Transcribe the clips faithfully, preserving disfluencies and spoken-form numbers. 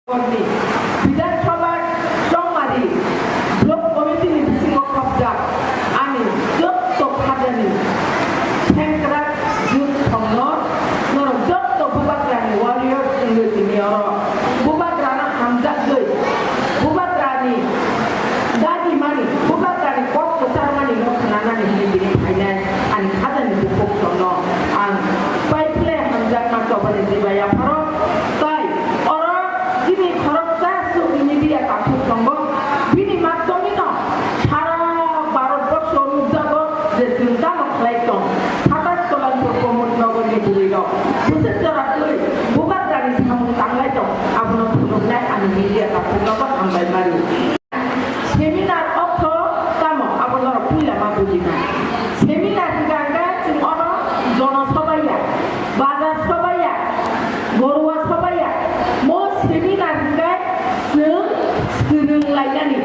Ni Bidhan Sabha Chongmari Block Committee ni bisingo khopjak ani jotto khajani sengkrak youth songno norok jotto Bubagrani warriors wngwi tini oro Bubagrano hamjakgwi Bubagrani dadi mani Bubagrani kok kwcharmani no khwnanani hwnwi tini phainai ani khajani bukhuk songno ang paiphle hamjakma chobani jibai yapharo tai oro Chini khoroksa swk media takhuk tongo, bini maktwmwino sara Bharat borsho nukjago je chwng tamo khlai tong. Satas Kalanpur Pramod Nagarni bwrwirok bwswk jora twi Bubagrani samung tanglai tong, abono phunuknai ani media takhuknobo hambai mari. Seminar ortho tamo abo norok puila ma bujinai. Seminar hwnkha hwnkhe chwng oro jono sobaiya, bazar sobaiya, gorua sobaiya. Mo seminar hwnkhe chwng swrwng lainani,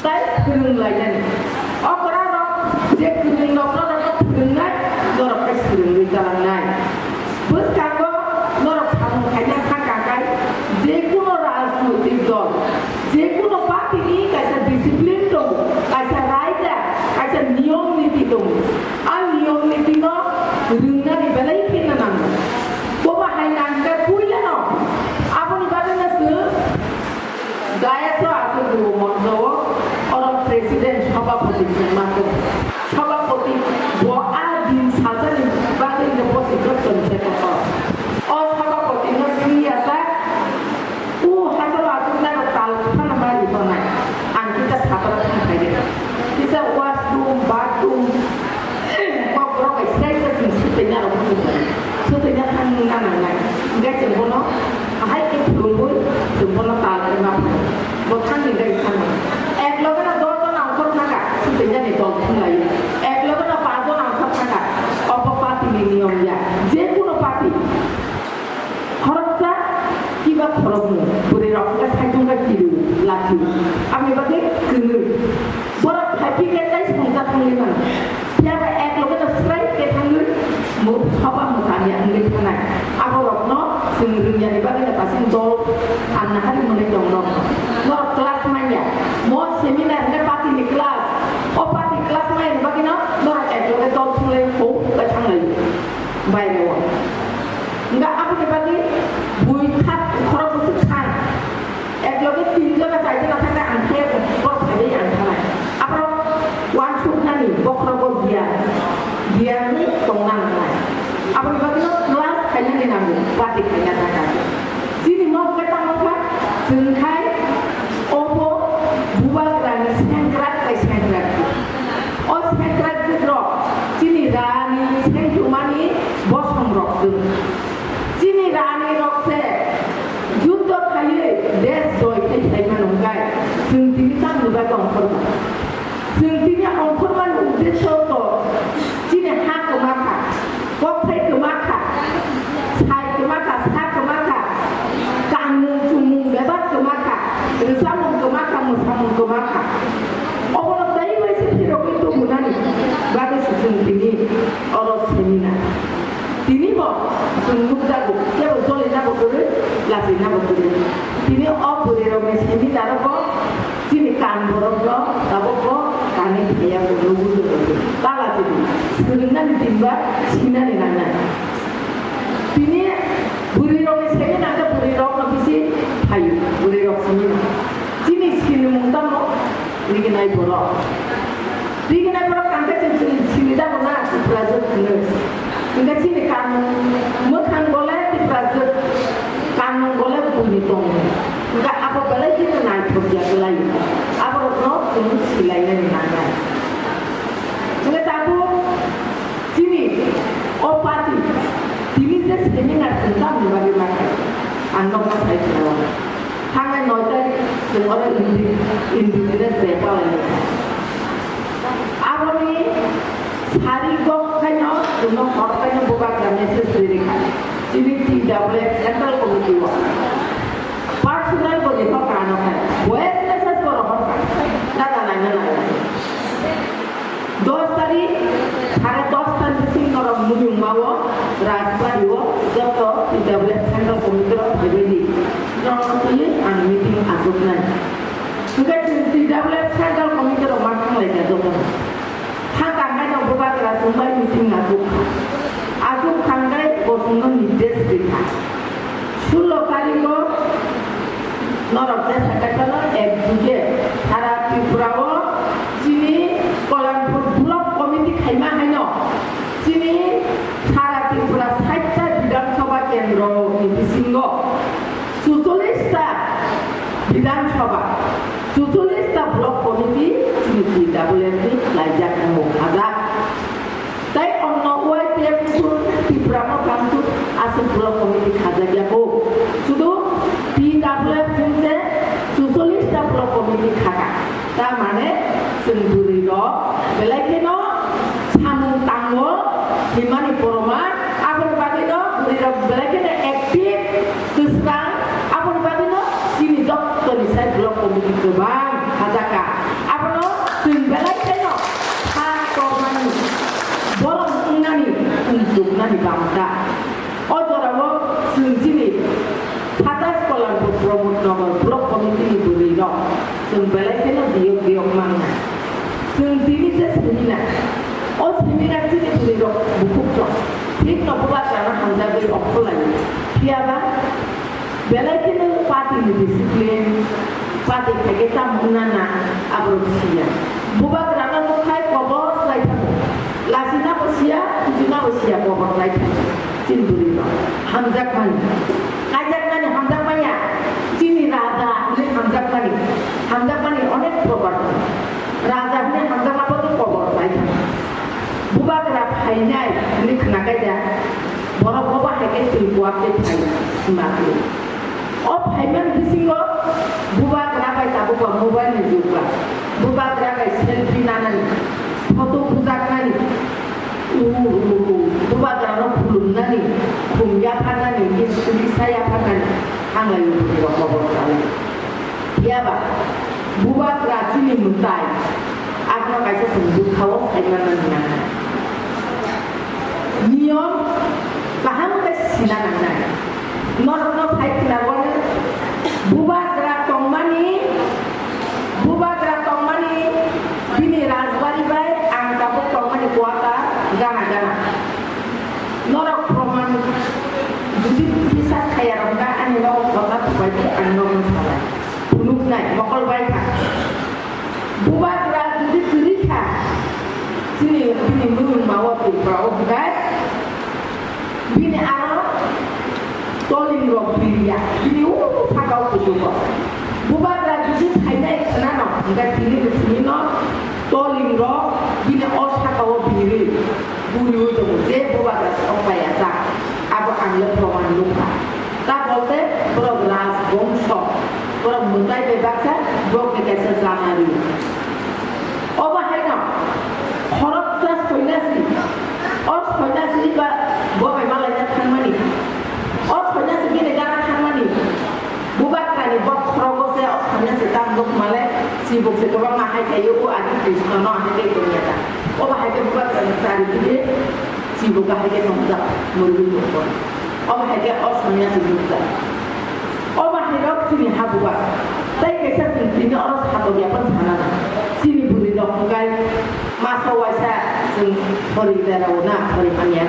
tai phwrwng lainani. Okra rok je kwrwng rok norokno phwrwngnai, norok khe swrwngwi jalangnai. Bwskango norok samung khaina thangkha khe, je kuno rajnoitik dol, je kuno party ni kaisa discipline tongo, kaisa raida, kaisa niyom niti tongo. A niyom niti no rwngnani belai kheno nango. Boba hai nangkhe puilano aboni bagwi no chwng Dayas o aswk rwo moncho o, oro president, sabhapati se mako. Sabhapati bo a din sajani bagwi no bosi jotto ni se kotor. O sabhapati no swi ya sa, u hachalo aswk nago tal phano bari tonai. Ang kisa sabra thang khaide. Kisa washroom, bathroom, Kok borok bai srai se chwng swtwi na rok muchung tongo. Swtwi na thang na nangnai. Hingke chwng bono ahai khe phulungwi chwng bono tal khe ma phai. Bo thang ni gai thang. Ek loge no dos jon angkhor thangkha, swtwi na ni dol thung lai. Ek loge no panch jon angkhor thangkha. Obo party ni niyom ya. Je kuno party. Khoroksa kiba khoroknwi bwrwi rok hwnkhe saichung khe kiru lachi. Aboni bagwi kwnwi. Borok phai phikhe tei songcha thangwi mano. Phiya ba ek loge no srai khe thangwi mo-, soba mwsanya wngwi thanai. Aborokno chwng rwngya ni bagwi no kasing dol ang nahari mwnwi tong no. Norok class manya. Mo seminar hwnkhe party ni class. O party class manya ni bagwi no norok ek loge dol thwngwi hok khe thanglai. Baireo. Hingke aboni bagwi bui khat khorok bwswk khan. Ek loge tin jona char jona thangkhe ang khe borok phaibai ang thanai. Aborok uansuknani bokhorogo giyan, giyanwi tongna nangnai. Aboni bagwino class khainani nango, party khaina thangkha. Chini mok khe tamo kha, chwng khai obo bubagrani sengkrak bai sengkrak. O sengkrak rok chini rani sengtongmani bosong rok chwng. Chini rani rok se juddo khaiwi desh joy khai khlai mano hwnkhe chwng tini tamni bagwi ongkhorma. Chwng tini ongkhormani uddesho to chini ha kwma kha, kokthai kwma kha, sai kwma kha, sa kwma kha, kanmung chumung bebak kwma kha, rwchapmung kwma kha, mwsamung kwma kha. Obono tei bai se phirogwi tubunani bagwi se chwng tini oro seminar. Tini bo chwng nukjago, kebo jolina bo kwrwi, lachina bo kwrwi. Tini o bwrwi rokni seminar o bo chini kan borok no tabuk bo kani thaya bo nugwi tongwi ta lachidi. Swrwngna ni tinba sinani nangnai. Tini bwrwi rokni seminar khe bwrwi rok no bisi phaio, bwrwi rok seminar. Chini sinimung tamo riginai borok. Riginai borok tangkhe chwng chini, chini jago na Tiprajwk hwnwi. Hwnkhe chini kanmung mwkhang gole Tiprajwk, kanmung gole buini tongmung. Hwnkhe abo belai kheno naithokya kwlai. Aborokno chwng silainani nangnai. Hwnkhe tabuk chini o party tini je seminar chwng tamni bagwi ma khai, ang nokno sai khna o. Thangnai noi tarik chwng oro indi-, Indigenous Day palainai. Aboni sari kok khaino chwngno hor khaino bubagra message ririkha. Chini T W F Central Committee o. Personal bo rihorkha ano khai. Voice message bo rohorkha. Nana naina nai. Dos tarik, sare dos ta ni bising norok Muyungma o, Rajbari o, joto T W F Central Committee rok phaibai di. Norok twi ang Hwnkhe chwng T W F Central Committee rok ma thanglai kha jotono. Thang tangkhe no bubagra chwng bai meeting achuk kha. Achuk thangkhe bo chwngno nirdesh rikha. Sullo tarikgo norok je sakha phano ek juge sara Tripura o chini Kalanpur Block Committee khaima haino chini sara Tripura sait ta Bidhan Sabha kendro ni bisingo Chuchollis ta Bidhan Sabha, chuchollis ta Block Committee chini T W F ni laijak nango khajak. Tai onno Y T F ni Tripura no bangkuk aswk Block Committee khajak ya bo. Sudu T W F chwng se chuchollis ta Block Committee khaka. Ta mane chwng bwrwi rok belai kheno samung tango himani boroma, aboni bagwi no bwrwi rok belai kheno active, kwsang, aboni bagwi no chini jottoni sai Block Committee kwbang khajaka. Abono chwng belai kheno kha tormani, borom wngnani, chwng chuknani bamta. O jorao chwng chini satais Kalanpur Pramod Nagar Block Committee ni bwrwi rok chwng belai kheno biyok biyok mangna. Chwng tini je seminar, o seminar chini bwrwi rok bukhuk tong. Thik no bubagra no hamjagwi oktholai. Phiyaba belai kheno party ni discipline, party khaikhe tamo wngna na aborok siya. Bubagra no nukhai kobor lai thango. Lasina bo siya, hujuna bo siya, kobor lai thango. Chini bwrwi no hamjakmani, kaijakmani hamjakmaya. Chini raja hwnwi hamjakmani, hamjakmani onek probar tongo. Raja hwnwi hamjakma bo kobor lai thango. Bubagra phainai hwnwi khna kaida. Borok bo bahai khe twi kuak tei phai sima twi. O phaimani bisingo bubagra bai tabukba mobile ni jug ba. Bubagra bai selfie nanani, photo bujaknani, u, u, u, bubagra no khulumnani, khum yapharnani, history sa yapharnani, hanglai bubagra kobor chalai. Phiyaba bubagra chini mwtai, abono kaisa chwng bwkhao sai manna nangnai. Niyom kaham khe sina nangnai. Norokno sai khna wano bubagra tongmani, bubagra tongmani bini rajbari bai ang tabuk tongmani quarter gana gana. Norok proman jodi bisas khaiya rok na ani nogo kosa thupai di ang nogo salai. Phunuknai mokol bai kha. Bubagra jodi kwrwi kha, chini bini mung ma o Tripura o hwnkhe bini aro toling rok biriya, bini o saka o kuchugo. Bubagra jodi phainai khwnano, hwnkhe tini bwswngno toling rok bini o saka o biri. Buriui tongo, je bubagra sok bai ajak, abo ang le proman nukha. Ta bolte borok rajbongso, borok mwtai bai baksa, borok ni kaisa janari. Obo haino khoroksa soinasi, o soinasi ba bo bai malaina thangmani, o soinasi bini gana thangmani. Bubagrani bokhorogo se o sanya se tam dok male, chibuk se kwbangma hai khaio, o adi Krishna no hai khe tongya ta. Obo hai khe bubagrani chari bide chibuk hai khe nokjak, murwi nokjak. Obo hai khe o sanya se nukjak. Obo hai rok chini ha bubak. Tai kaisa chwng tini oro satok ya phan sana na. Chini bwrwi rok hwnkhe masa waisa chwng sori berao na, sori hamya.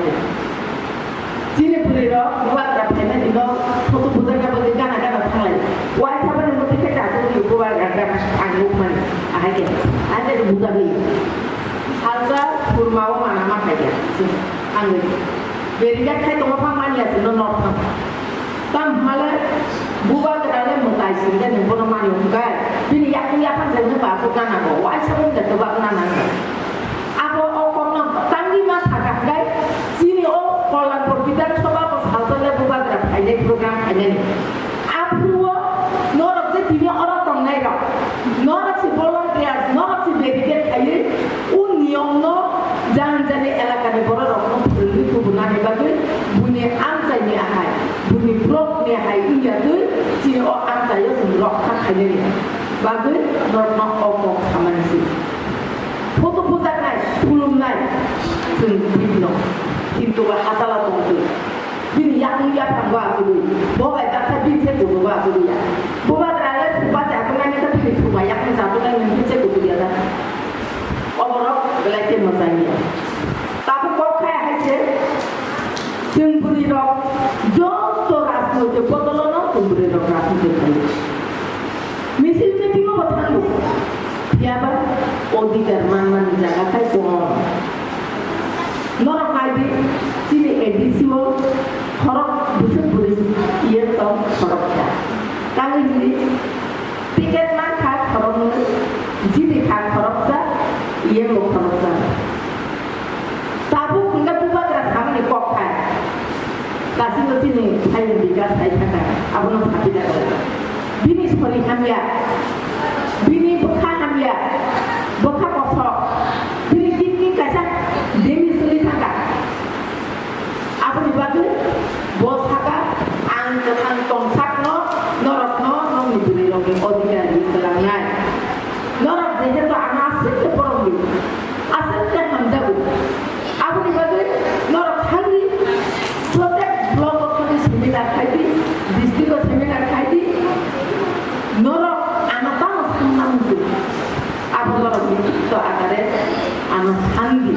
Chini bwrwi rok bubagra phaimani no photo bujakna bagwi gana gana thanglai. Waisa bani muti khe chajak ni bubagra gana ang nukmani. Ahai khe, ahai khe bujagwi. Salsa khurma o mana ma khaikha. Ang berika khai tongma phang manya sino nok phang. Tam hale bubagra le mwtai singde nung bono mani hwnkhe. Bini yakung yaphang jengno babu gana bo. Waisa bani jatobak nana. Abo o kokno tangwi ma sakha hwnkhe chini o Kalanpur Bidhan Sabha bo salsa le bubagra phainai program khainani. Aphuru o norok je tini oro tongnai rok, norok se volunteers, norok se dedicate khaiwi o niyom no jani jani elaka ni borok rok no phwrwngwi tubunani bagwi buini amchai ni ahai, buini block ni ahai wngya twi chini o amchai o chwng rok kha khainani bagwi norok no o kok samani se. Photo bujaknai, khulumnai, chwng bini no. Kintu ba hachalo tongtwi. Bini yakung yaphang bo achugwi. Bo bai baksa bini se kuchuk bo achugwi ya. Bubagra le supa Mwsanya. Tabuk kok khai hai se, chwng bwrwi rok joto rajnoitik bodolono chwng bwrwi rok rajnoitik khai. Misil meeting o bo thango. Phiyaba odhikar manmani jaga khai kong. Norok nai di, chini A D C o khorok bwswk bwrwi iye tong khoroksa. Tamo hwnwi ticket mankha khoroknwi, jini kha khoroksa, iye bo khoroksa. Tabuk hwnba bubagra samani kok khai. Dasimbo chini phaiya bika sai thaka, abono sapi da kok. Bini sori hamya, bini bwkha hamya, bwkha kosok, bini kidney kaisa demi suri thaka. Aboni bagwi bo saka, "Ang kwthang tongsakno norokno nokni bwrwirokni odhikar ri kwlangnai." Norok jehetu ano aswk khe borom di, aswk khe hamjago. Aboni bagwi norok thangwi protek block o thangwi seminar khai di, district o seminar khai di. Norok ano tamo sanna muchung. Abo norok ni chukto akare ano sandi.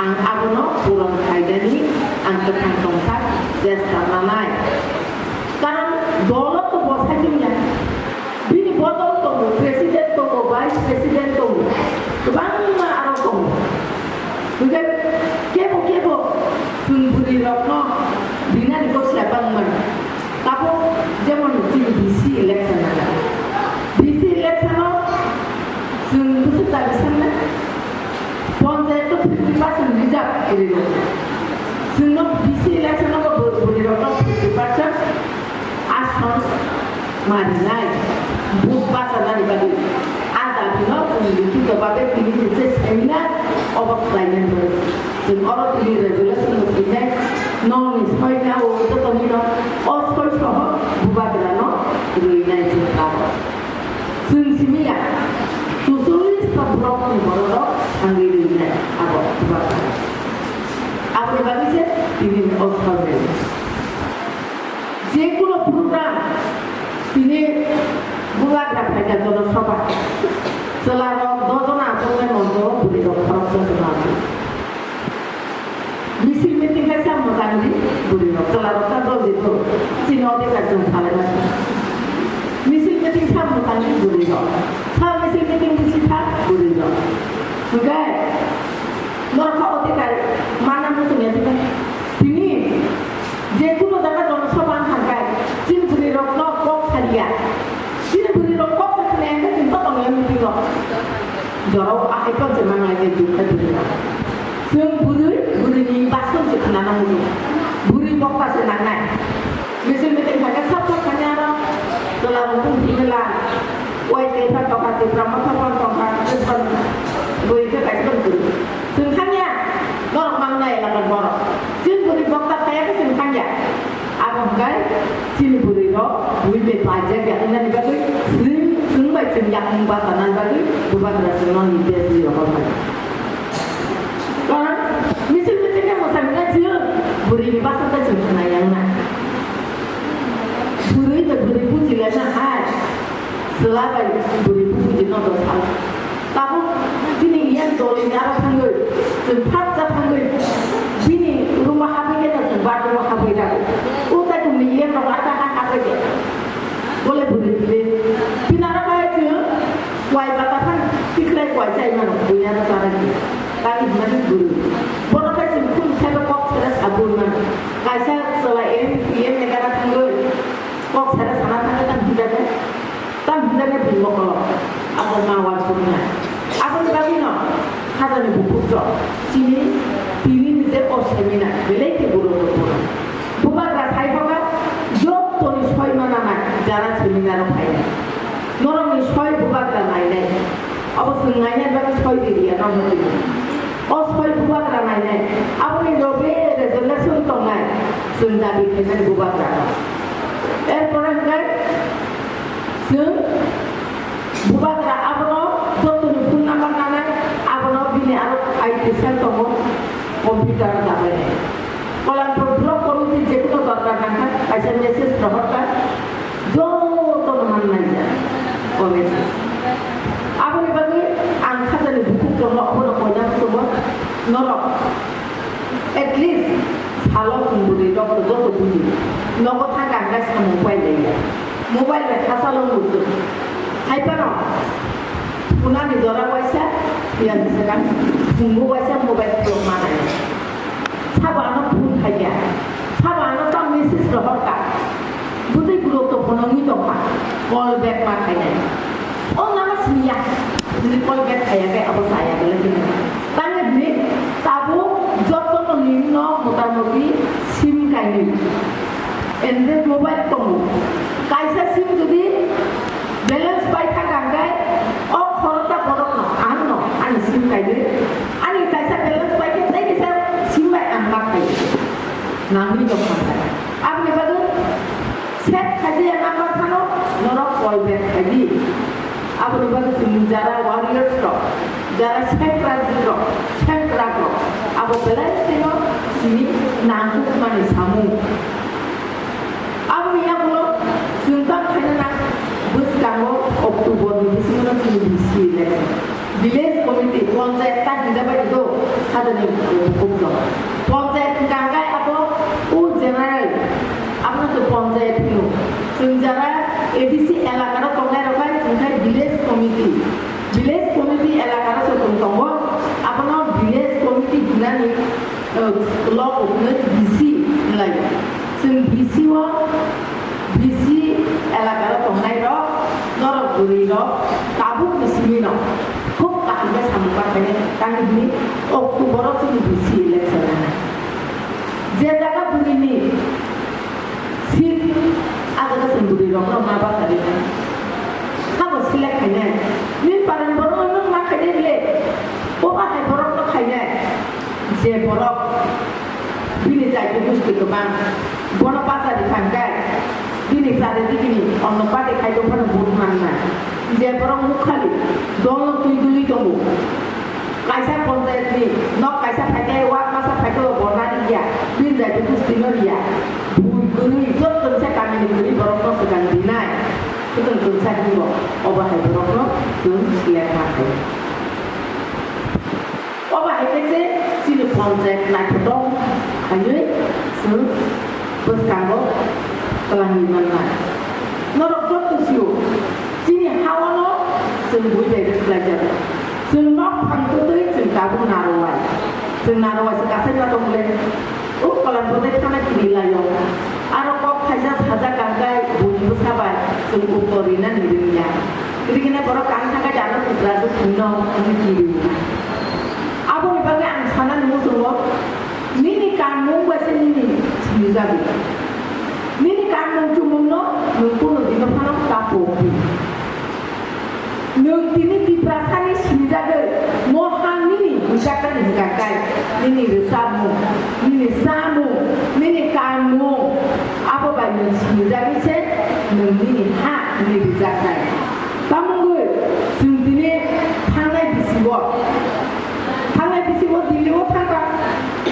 Ang abono puron khaidani, ang kwthang tongsa chesta nanai. Karon dolo to bosai jungya. Bini bodol tongo, president tongo, vice president tongo. Kwbangma aro tongo. Hwnkhe kebo kebo chwng bwrwi rokno rinani kok siya bangmani. Tabuk jemon chini D C election nangkha. D C election o chwng bwswk dabi sanna, ponchayat o fifty percent reserve kwrwi rw. Chwngno D C election o bo bwrwi rokno fifty percent ason marinai, vote bachanani bagwi. A dabino chwng likhito bagwi tini ni je seminar obo khlainani bagwi. Chwng oro tini resolution bo swinai, nokni soi na o joto nino o soi soho bubagrano rwinai chwng tabuk. Chwng simi ya, chuchulista borokni bororok thangwi rwinai abo bubagra. Aboni bagwi se tini o soi rwinai. Jekuno program tini bubagra phaikha jonosabha. Chwlarok dojon achuknai monto, bwrwirok khoroksa jono achuk. Misil meeting khe sa mwchang di bwrwirok, chwlarok ta dol di dol. Chini odhikar chwng salai mani. Misil meeting sa mwchang di bwrwirok. Sa misil meeting bisi kha bwrwirok. Hwnkhe norok kha odhikar mana muchungya tini. Tini Jekuno jaga jonosabha wng thangkhe, chini bwrwirokno kok sariya. Chini bwrwirok kok sa khwnaya hwnkhe chwng to tongya meeting-o. Jorao ahai tong se manglai khe juk khe bwrwirok. Chwng bwrwi, bwrwini bason se khwna nango chwng. Bwrwi bokta se nangnai. Misil meeting thangkhe sap sap thangya aro. Chwla rok tong thangwi la. Wai tei phan tongkha, Tipra Motha phan tongkha, bwrwi khe kaisa bwrwi. Chwng thangya, norok mangna elakar borok. Chini bwrwi bokta phaiya khe chwng thangya. Abo hwnkhe chini bwrwi rok bui bai paijak ya wngnani bagwi chwng, chwng bai chwng yakung bachanani bagwi bubagra chwngno nirdesh ri rohor mani. Karon misil meeting khe mwsang khe chwng bwrwini basa khe chwng khna yang na. Bwrwi bai bwrwi buji lai na hai. Chwla bai bwrwi buphang di nodo sal. Tabuk chini yang dolini aro thangwi, chwng phatsa thangwi, bini room-o habwi khe chwng bathroom-o habwi rw. O tai chwngni yang rok ata ha habwi khe. Bole bwrwi bwrwi. Bini aro bai chwng kwai bata phan tikhlai kwai chai mano, bwini aro chara di. Tani hwnmani bwrwi. Bono khai chwng khum thaiba kok sera sabwi mano. Kaisa chwla M P M ni gara thangwi kok sera sana thangwi tang hwnjago. Tam hwnjakhe bini mokolo abo ma uansuknai. Aboni bagwino khajani bukhuk rok chini tini ni je o seminar belai khe guruttwpurno. Bubagra sai hoga jottoni soi mananai jara seminar o phainai. Norokni soi bubagra nainai. Abo chwng nainai bagwi soi rwya nokno tini. O soi bubagra nainai. Aboni loge resolution tongnai. Chwng dabi khainani bubagra no. Erpore hwnkhe Chwng bubagra abono jottoni phone number nanai, abono bini aro I T cell tongo, computer dabainai. Kolampur block committee jekuno dottar nangkha, kaisa message rohorkha, jotono mannai ya, o message. Aboni bagwi ang khajani bukhuk tongo, obono koina bukhuk. Norok, at least, salo chwng bwrwi rok joto buji. Nogo thangkha hwnkhe samung pailaiya. Mobile bai hachalo muchung. Hai phano, phunani jora waisa, phiya ni swkang, phungo waisa mobile phunuk manai. Sabo ano phone khaiya. Sabo ano ta message rohorkha. Bwtwi bwrok to phone wngwi tongkha. Call back ma khainai. O nana simiya. Bini call back khaiya khe abo saya bele kini. Tangwi bini tabuk jotono nini no motamoti sim kainwi. Android mobile tongo. Kaisa sim jodi balance pai thangkha hwnkhe o khoroksa borokno, ahokno ani sim kainwi. Ani kaisa balance pai khe tei kisa sim bai ang ma khai. Nangwi tongkha hwnkhe. Aboni bagwi save khaijaya number phano norok call back khaidi. Aboni bagwi chwng jara warriors rok, jara sengkrak rok, sengkrak rok, abo belai kheno chini nangkukmani samung. Aboni yagulo chwng tamo khaina nang bwskango October ni bisingo chini B C election. Village committee, ponchayat ta hinjabai do, hadani bukuk do. Ponchayat hwnkha hwnkhe abo o general, abono se ponchayat hino. Chwng jara A D C elaka rok tongnai rok bai chwng khai village committee. Village committee elaka rok se chwng tongo, abono village committee hinani, eh, lo hwnwi V C hinlai. Chwng V C o, V C elaka rok tongnai rok, norok bwrwi rok, tabuk ni simi no khub kaham khe samung barkhaini, tamni hwnwi October o chini V C election nang. Je jaga bwrwi ni seat, a jaga chwng bwrwi rok no ma basa rinai. Sabo select khainai. Nini paran borok no nwng ma khainai le, bo bahai borok no khainai. Je borok bini jati gosti kwbang, bono bachari thangkhe bini chari digini onno party khai tongphano vote mannai. Je borok mukhali dolno twi duli tongo, kaisa ponchayat ni nok kaisa phaikhe ward masa phaikhe bo borna riya, bini jati gosti no riya. Bui kwrwi joto se kamini kwrwi borok no swkang rinai, swkang kwngsa hingo, obo hai borok no chwng select ma khainai. Obo hai khe se chini ponchayat naithotok khlaiwi chwng bwskango twlangwi mannai. Norok joto sio, chini ha-o no chwng bui bai rwkhlaijago. Chwng nok phang twtwi chwng tabuk narwai. Chwng narwai se kasaima tong le. O Kalan bodai thana kiri laio. Aro kok khaisa sajak kangkai bui bwsa bai chwng ukor rinani ringya. Rigina borok kang thangkhe ano Tiprasa thwngno hwnwi kiri. Aboni bagwi ang sanani muchungo, nini kanmung bai se nini sinijago. Nini kanmung chumungno nwng kunu dino phano ta pokdi. Nwng tini Tiprasani sinijagwi mohang nini hwnjaknani hwnkha khe nini rwchapmung, nini chamung, nini kanmung, abo bai nwng sinijagwi se nwng nini ha hwnwi rijaknai. Tamungwi chwng tini thangnai bisingo, thangnai bisingo Delhi-o thangkha,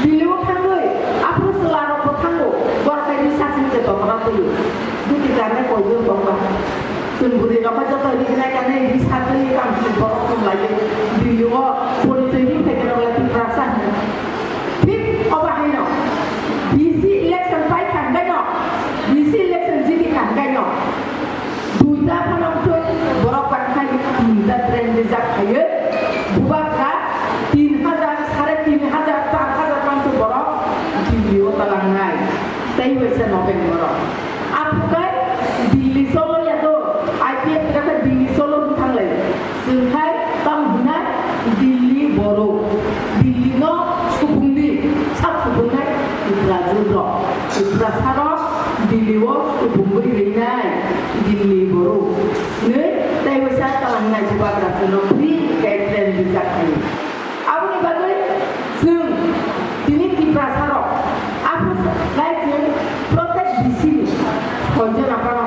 Delhi-o thangwi aphuru chwlarokbo thango, borok hai bwsasing se tongna twiwi. Duti karne koijon tongkha. Chwng bwrwi rok khe joto rignai kanai ri sakli kam hwnwi borok chwng lai Delhi-o porichoi ri phaikhe rok lai Tiprasa hwnwi. Thik obo haino B C election pai kha hwnkhe no, B C election jiti kha hwnkhe no, duita phano wngthwi borok bangkha tinta train reserve khaiwi bubagra tin hajar, sare tin hajar, char hajar mantu borok Delhi-o talangnai. Tei waisa November-o. Aphuru khe Delhi cholo ya do, I P F ni khe Delhi cholo wng thanglai. Chwng khai tamo hwnai Delhi borok. Delhi no supungdi, sak supungnai Tiprajwk rok. Tiprasa rok Delhi o supungwi rinai Delhi borok. Nwi tei waisa talangnai bubagra chwngno free guideline rijak khaio. Aboni bagwi chwng tini Tiprasa rok, aphuru lai chwng protek B C ni soi jona phano,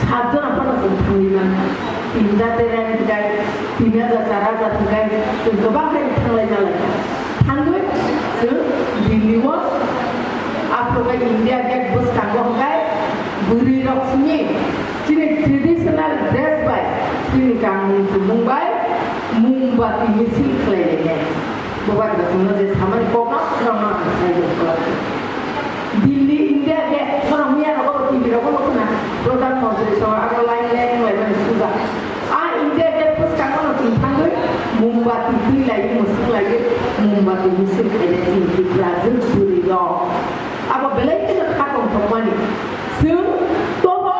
sat jona phano chwng thangwi mankha. Tinta train hwnkhe tin hajar, char hajar hwnkhe chwng kwbang khe thanglai nalai. Thangwi chwng Delhi o aphuru khe India Gate bwskango hwnkhe bwrwi rok simi chini traditional dress bai, chini kanmung chumung bai, mombati misil khlai lainai. Bubagra chwngno je samani kokno khorokno ang sai rw kha. Delhi, India Gate, borok miya rogo T V rogo khna Pradhan Mantri song aro line line laimani suja. A India Gate bwskango no chwng thangwi mombati twi lai, mwswk lai, mombati misil khainai chini Tripura jwk bwrwi rok. Abo belai kheno kha tongthokmani. Chwng tobo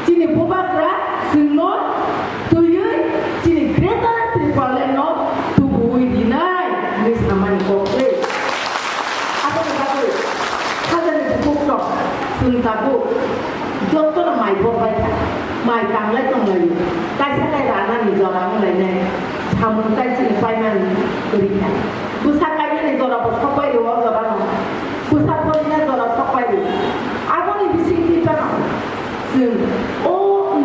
chini bubagra chwngno twiwi chini Greater Tipraland no tubuwi rinai hinwi samani kok se. Aboni bagwi hajani bukhuk rok chwng tabuk jotono mai bok bai kha, mai tanglai tonglaio, kaisa kai ranani jora wnglainai samung tai chini paimani kwrwi kha. Bwsa kainani jora bo sok bai rw o jora no. Bwsa porina jora sok pai rw. Aboni bisingtwi phano chwng o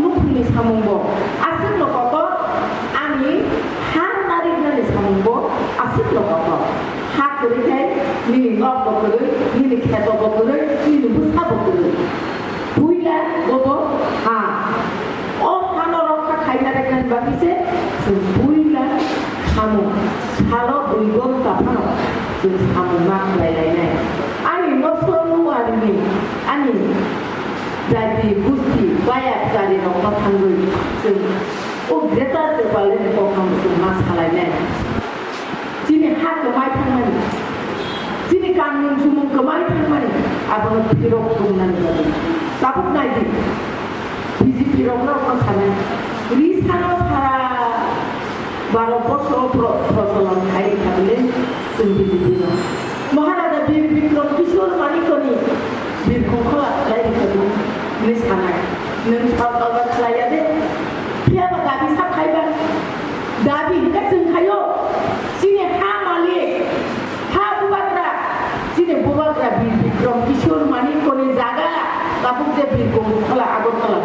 nukhungni samungbo aswkno kotor, ani ha nariknani samungbo aswkno kotor. Ha kwrwi khe nini nokbo kwrwi, nini khetobo kwrwi, nini bwsabo kwrwi. Puila bobo ha. O hano rokha khaina rwkha ni bagwi se chwng puila samung, salo dui ghonta phano chwng samung ma khlai lainai. Ani nosoro nuarini, ani jati, gusti, baya kwchari rokno thangwi chwng o Greater Tipraland ni kokno chwng ma salainai. Chini ha kwmai thangmani, chini kanmung chumung kwmai thangmani, abono phirok tongnani bagwi. Tabuk nai di, B J P rokno rokno sanai. Risano sara Bharat borsho pro-, procholon khai rikha bole chwng B J P no. Maharaja Bir Bikram Kishore Manikyani birkhong khola khlai rikha bole hinwi sanai. Nwng sal kalba khlai ya de. Phiya ba dabi sak khai ba. Dabi hingkhe chwng khaio, chini ha malik, ha bubagra, chini bubagra Bir Bikram Kishore Manikyani jaga, tabuk je Birkhong Khola Agartala.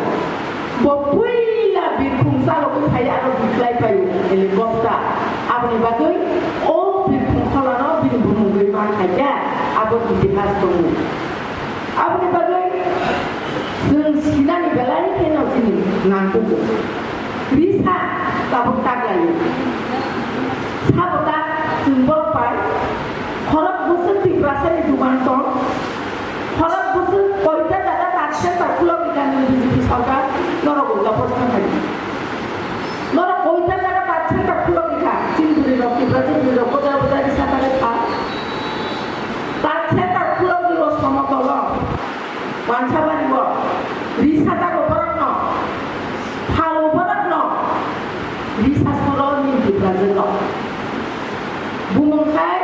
Bo puila birkhong chalogwi phai aro bikhlai phaio helicopter. Aboni bagwi o Birkhong Kholano bini bumungwi ma khaikha, abo itihas tongo. Aboni bagwi chwng sinani belai kheno chini nangkugo. Risa tabuk tak laio. Sabo tak chwng borok pai. Khorok bwswk Tiprasani dugan tong. Khorok bwswk koita jaga tak center khulok rikha nini B J P sorkar norok ulta post khai. Norok koita jaga tak center khulok rikha. Chini bwrwi rok Tiprasa bwrwi rok bojar bojar risa ta kha. Tak center khulok rikha somotolo. Wansa bari o risa tago borok no, phalo borok no, risa soro ni Tiprasa no. Bumung khai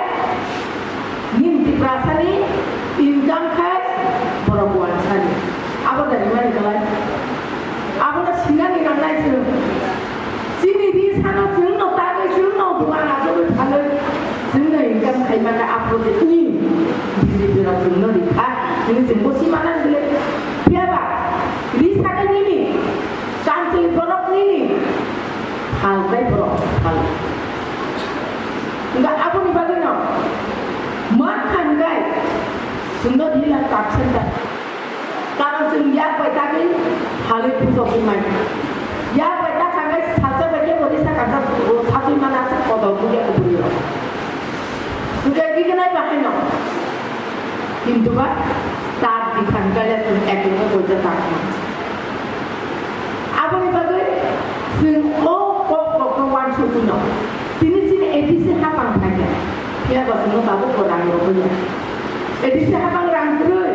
ni Tiprasa ni income khai borok wansa ni. Abo dari mani kalai. Abo no sinani rangnai chwng. Chini risano chwngno tagwi chwngno dugan achugwi phalwi chwngno income khaimani a project ni B J P rok chwngno rikha hinwi chwngbo simanani bwle. Phiyaba risano nini, kanchwlwi borok nini, phalkai borok phal. Hwnkha aboni bagwino ma khankai chwngno di lakh tak center. Karon chwng yak bai tagwi phalwi pujo khe mai. Yak bai ta khangai salsa bai khe bo risa kasa sachwi mana se kotor buya kubui rok. Hwnkhe rignai bahai no. Kintu ba tak dikhan kaya chwng ek ek boita tak ma. Aboni bagwi chwng o kok rokno uansukwi no. Tini chini A D C hapang phaikha. Phiya ba chwngno tabuk bo rang rwgwi ya. A D C hapang rang kwrwi.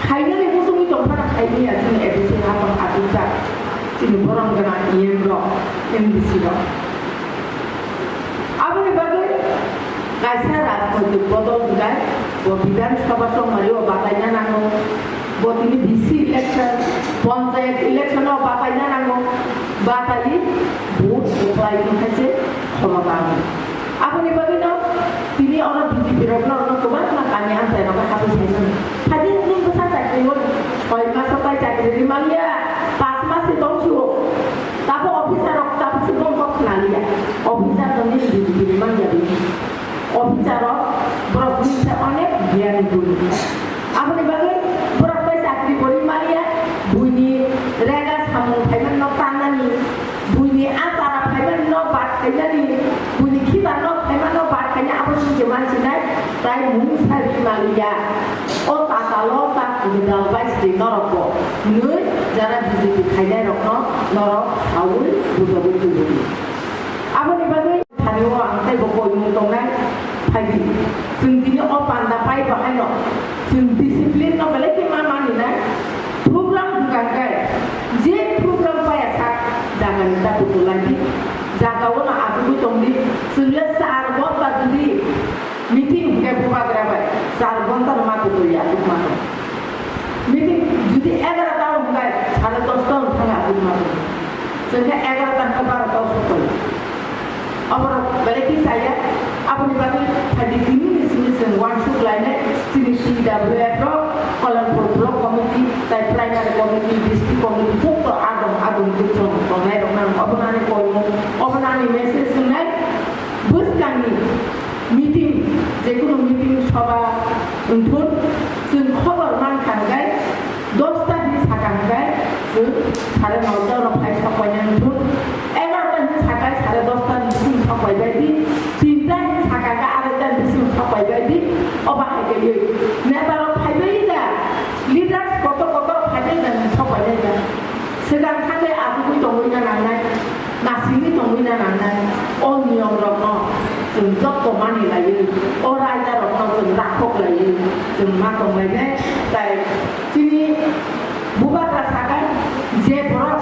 Khainani muchungwi tongphano khaimaya chini A D C hapang achukjak chini borom gwnang E M rok, M D C rok. Aboni bagwi kaisa rajnoitik bodol hwnkhe bo Bidhan Sabha chongmani o bataina nango, bo tini V C election, panchayat election o bataina nango, bataiwi vote kwplai wngkha se khomota. Aboni bagwino tini oro B J P rokno oro kwbangma kami amchai rokno hapwi saimano. Phadi nwng bwsa chakri o soi maso tai chakri rimaliya, pas mas se tong sio. Tabo officer rok tabuk se bongkok khnaliya. Officer no nini B J P rimaliya bini. Officer rok borok bini se onek gyan guni. Aboni bagwi borok bai chakri bo rimaliya, buini rega samung phaimani no tannani, buini achara phaimani no bat khainani, buini khibar no phaimani no bat khainani. Ya, o tatalo ta kudal bai sidi norok bo, nui jara B J P khainai rokno norok saui bujogwi tubudi. Aboni bagwi thani o ang tei bo koimung tongnai phaidi. Chwng tini o panda pai bahaino chwng discipline no belai khe ma maninai program hwnkha khe je program paya sak jagani ta butulai di, jaga o no achugwi tongdi. Chwng le char ghonta jodi meeting hwnkhe bubagra bai char ghonta no ma butui achuk mano. Meeting jodi egarota o hwnkhe sare dosta o thang achuk mano. Chwng khe egarota hwnkhe barota o sokoi. Oborok belai khe chaya. Aboni bagwi phaidi tini ni simi chwng uansuk lainai chini C W F rok, Kalanpur Block Committee, tai Primary Committee, District Committee, joto adong adong jwk chwng tongnai rok nang. Obo nani koimung, obo nani message wngnai. Bwskangni meeting, jekunu meeting soba wngthun, chwng khobor mankha hwnkhe, dosta hinwi sakha hwnkhe, chwng sare noita no phai sok painani thun. Egarota hinwi sakha, sare dosta ni bising sok paibai di. Tinta hinwi sakha hwnkhe, araita ni bising sok paibai di. Obo hai kaiwi neta rok phaibai da, leaders kotor kotor phaibai da, hinwi sok painai da. Swkang thangwi achugwi tongwi na nangnai, nasingwi tongwi na nangnai. O niyom rokno chwng jotto mani laiwi, o raida rokno chwng rakhok laiwi chwng ma tong lainai. Tai chini bubagra sakha je borok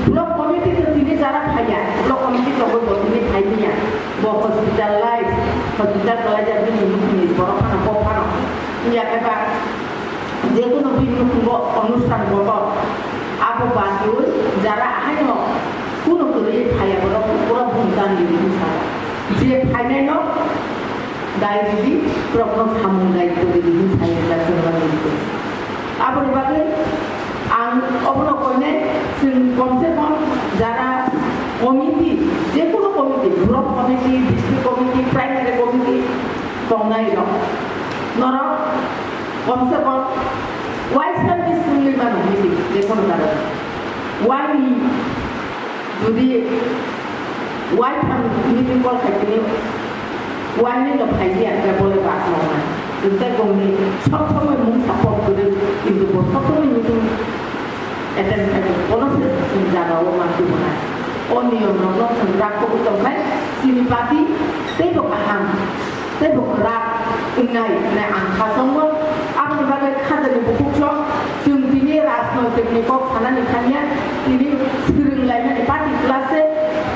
block committee to tini jara phaiya, block committee to bo tini phai manya, bo hospital life, hospital kalaijak bini nukhungni borok phano bo phano wngya khe ba, jekunu bini nukhungo onusthan kotor, abo badiwi jara ahaino kunu kwrwi phaiya borok pura bumtan di hinsa. Je phainaino dai ridi, borokno samung dai kwrwi di hinsa hinsa chwngno ridi. Aboni bagwi ang obono koinai chwng komse kom jara committee, jekunu committee, block committee, district committee, primary committee tongnai rok. Norok komse kom waisa ni swngwi mano meeting, jekunu karon. Waini jodi waitham meeting call khai tini, waini no phai di ang khe bole bak nokna. Jodi kongni sob somoi mung support kwrwi, kintu bo sob somoi meeting attend khai tini, kono se chwng jaga o ma tubunai. O niyom rokno chwng rakhogwi tongkhe chini party teibo kaham. Tei bo kwrak wngnai hwnwi ang kha tongo. Aboni bagwi khajani bukhuk chwng, chwng tini rajnoitik ni kok sanani thangya, tini swrwng lainani party class se,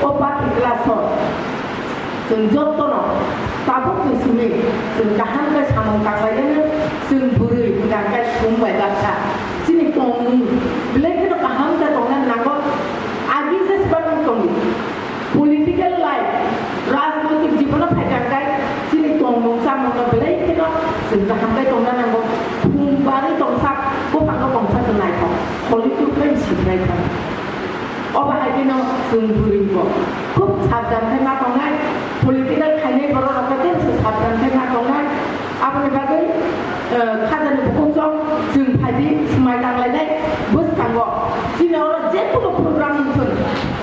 o party class o chwng jotono tabukni simi chwng kaham khe samung tanglainani, chwng bwrwi hwnkha khe sum bai baksa. Chini tongmung belai kheno kaham khe tongna nango, agi jesa bagwi tongdi. Political life, rajnoitik jibono phaikha khe chini tongmung chamungno belai kheno chwng kaham khe tongna nango. Phung barwi tongsa, buphangno tongsa chwng naithok, kholi tubui siprai thang. Obo hai kheno chwng bwrwibo khub sabdan khe ma tongnai, political khainai borok rok khe tei se sabdan khe ma tongnai. Aboni bagwi, eh, khajani bukhuk chwng, chwng phaidi swmai tanglainai bwskango. Chini oro jekunu program wngthun,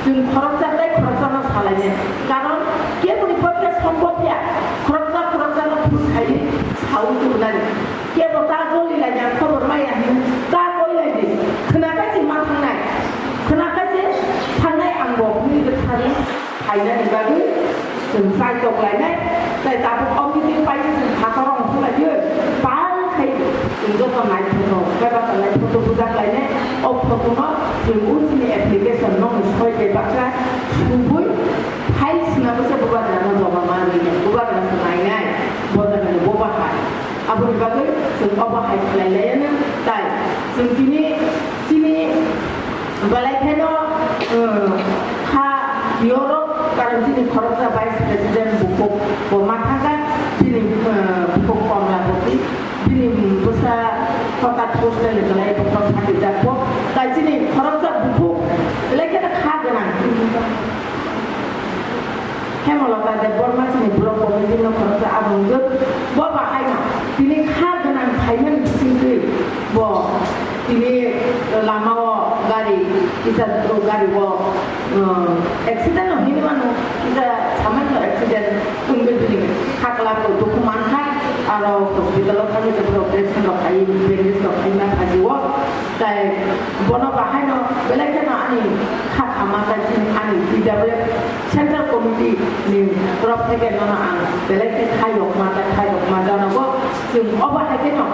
chwng khoroksa tei khoroksano salainai. Karon keboni pore khe sombhob ya, khoroksa khoroksano phone khaiwi saui tubunani. Kebo ta joli lainai, khobor maya hinwi ta koi laidi. Khwnakhai se ma thangnai, khwnakhai se thangnai angbo hwnwi rwkha rwi. Phainani bagwi chwng chaitok lainai, tei tabuk o meeting painwi chwng phatar rok phulaiwi pal khai chwng joto naithotok khe bachalainai photo bujak lainai. O photo no chwng o chini application nokni soi bai baksa subui file swnamwi se bubagra no joba manwi bubagra se nainai bo jagani bo bahai. Aboni bagwi chwng obo hai khlai laiya nw tai chwng tini, chini belai kheno, uh, kha yorok karon chini khoroksa vice president bukhuk bo ma thangkha, chini, uh, bukhuk Komlaboti, bini bwsa Kotak hostel ni belai bukhuk thati jakbo, tai chini khoroksa bukhuk belai kheno kha gwnang. Hemolata Debbarma chini block committee no khoroksa abungjwk. Bo bahaino tini kha gwnang phaimani bisingtwi bo tini lamao gari kisa gari o, um, accident no hinwi mano, kisa samanyo accident wngwi bini khakla bo dukhu mankha. Aro hospital o thangwi tei borok operation rok khai, bandage rok khai ma phaji o. Tai bono bahai no belai kheno ani kha khama tai chini ani T W F Central Committee ni torof theke nono ang belai khe khairok ma tai khairok ma jano bo chwng obo hai kheno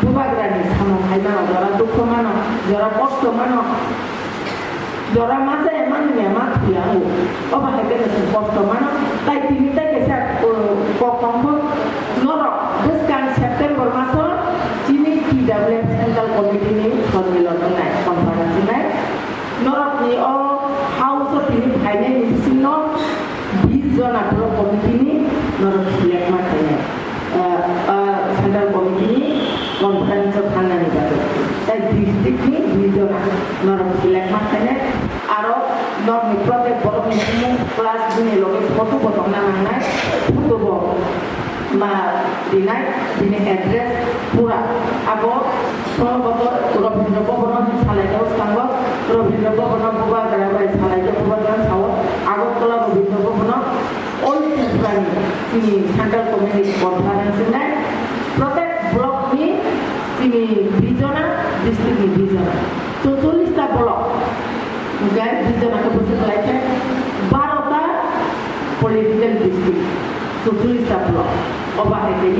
bubagra ni samung khai mano, jora dukhu mano, jora kosto mano. Jora ma chaya ma nungya ma thuya o. Obo hai khe chwng kosto mano. Tai tini tai kaisa, uh, kok tongkho. Norok bwskang September maso chini T W F Central Committee ni sonmilon wngnai, conference wngnai. Norok ni o house o tini phainai ni bisingno bis jona borok committee ni norok select ma khainai. Ah, ah, Central Committee ni conference o thangnani bagwi. Tai district ni region norok select ma khainai. Aro norok ni protek borok ni bumung plus bini loge photo bo tongna nangnai. Photo bo ma rinai, bini address pura. Abo Sonoboto Robindra Bhavan o salai o skango. Robindra Bhavan o bubagra bai salai o bubagra sao. Agartala Robindra Bhavan o All Tripura ni chini Central Community Conference ni protek block ni chini bijona, district ni bijona, chorchollis ta block, hingke bijona khe bwswk lai khe baro ta political district, chorchollis ta block. Obo hai khe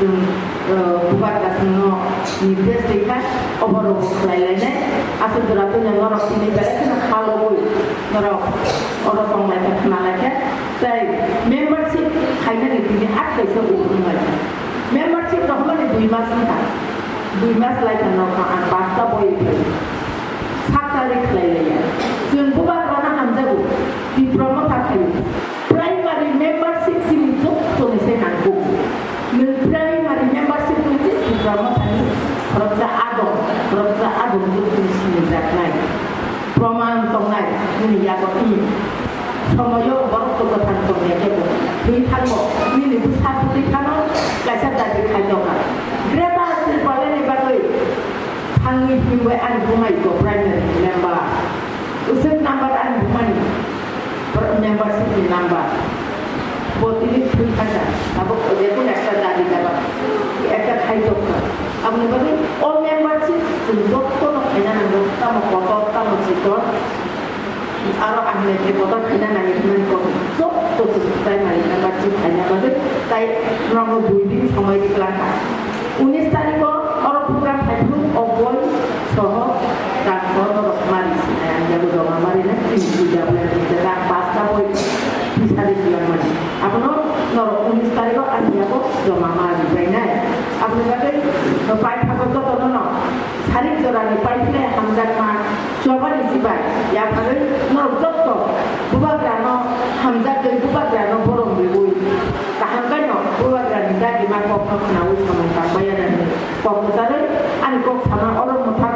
chwng, eh, bubagra chwngno nirdesh rikha, obo rok khlai lainai. Aswk jora twi norok tini belai kheno kha lobwi norok oro tong lai kha, khna lai kha. Tai membership khainani tini art kaisa ugrung lai. Membership rohormani dui mas wngkha. Dui mas lai kha norokno ang pasta boi khlai. Sak tarik khlai laiya. Chwng bubagrano hamjago. Tipra Motha khaio. Primary membership chini jottoni se nangkuk. Nwng primary membership twi se Tipra Mothani khoroksa adong, khoroksa adong jottoni sinijaknai. Proman tongnai nini yago i. Somoyo borok to kwthang tongya kebo. Twi thango, nini bwsa bwtwi phano kaisa dabi khai tongkha. Greater Tripura ni bagwi thangwi himbai ani bumai ko primary member. Usuk number ani bumani membership ni number. Bo tini thwi thangkha. Abo jekun ekta dabi daba. Ekta khai tongkha. Aboni bagwi o membership chwng jotono khaina nango. Tamo kotor, tamo chikon. Aro ang nai khe kotor khaina nangwi hwnmani kok jotto chwng primary membership khaina bagwi tai norokno dui din somoi ri kwlangkha. Unis tarikh o oro program phaiphuru o boi soho rang soho norok mari sinai ang yago joma mari na chini puja bole puja rang pasta boi pisari kwlangmani. Abono norok unis tarikh o ang yago joma mari bai nai. Aboni bagwi pai thago jotono no Sarik jorani paiphlai hamjakma chobani sibai yapharwi norok jotto bubagrano hamjakgwi bubagrano borom riwi kaham khaino bubagrani dagima kokno khnaui samung tangbai ya nani kok kwcharwi ani kok sama oro mwthang